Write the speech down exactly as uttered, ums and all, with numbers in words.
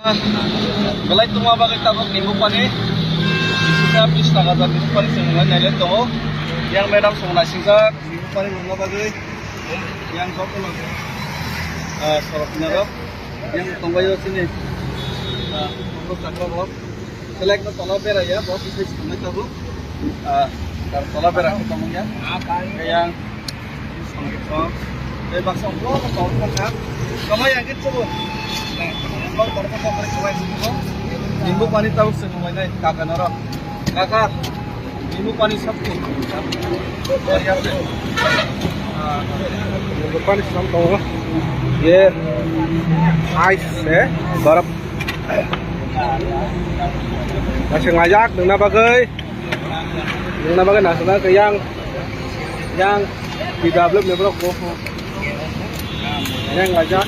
Belai tongma bagwi tabuk nimbu pani. Bisingsa bis taka jat nimbu pani chwng nai nailai tongo. Yang madam chwng naisijak nimbu pani mungna bagwi. Yang joto no, ah, sorok kinaro. Yang tongbaio chini, ah, tongbo chakra rok. Select no tola beraya, bo bisai chwng nai tabuk. Ah, tar tola bera khe tongmung ya. Yang Tei baksa ulo ko tol ko kha. Kama yang kit sebut. Tol ko ko ko ko. Nimbu pani tau se mo nai kaka naro. Kaka. Nimbu pani sab ko. Nimbu pani sam to. Ye. Ice eh. Barap. Masih ngajak nungna bagai. Nungna bagai nasa ke yang. Yang tidak belum ya bro. Yang ngajak.